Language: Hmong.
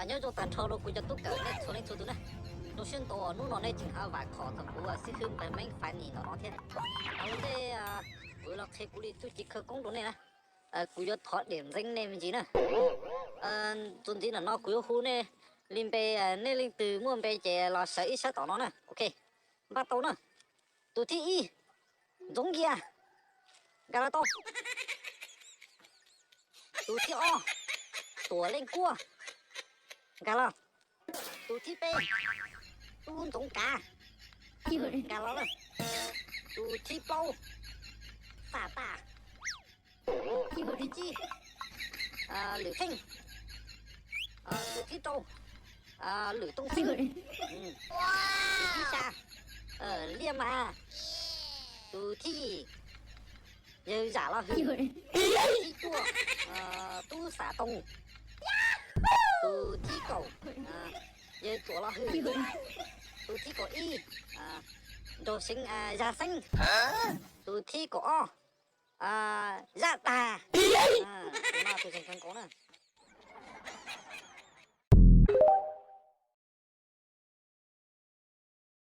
Nyob zoo tag nrho rau kuv cov tub kawm nej txhua leej txhua tus na. Zoo siab ntau hnub no nej tseem ho vam khom thaum kuv xib hwb Npawg Meeb Fai Nis tom no thiab. Ua ntej kuv los qhia kuv li txuj ci khawv koob rau nej na. Kuv yuav thov diam ntxeev nej me ntsis na. Txuas ntxiv ntawm no kuv yuav hu nej li npe, nej leej twg muaj npe ces los sawv ib sab tom no na. Ok, npaj tau na. Tus thib ib, Ntxoov Yias, nkag los tau. Tus thib ob, Tuam Leej Kuaj, nkag los. Tus thib peb, Tub Ntxoov Kav, nkag los lawm. Tus thib plaub, Faj Paj. Tus thib tsib, Lwm Feej. Tus thib rau, Lwm Tooj Xwb. Tus thib xya, Liaj Mas. Tus thib yim, Yawg Zam Los Hwm. Tus thib cuaj, Tub Xav Toog. Tus thib kaum, Yawg Tuam Los Hwm. Tus thib kaum ib, Nraug Xeeb, Zaj Xeeb. Tus thib kaum ob, Zaj Tag. Tus no tus zeeg kawg nkaus na.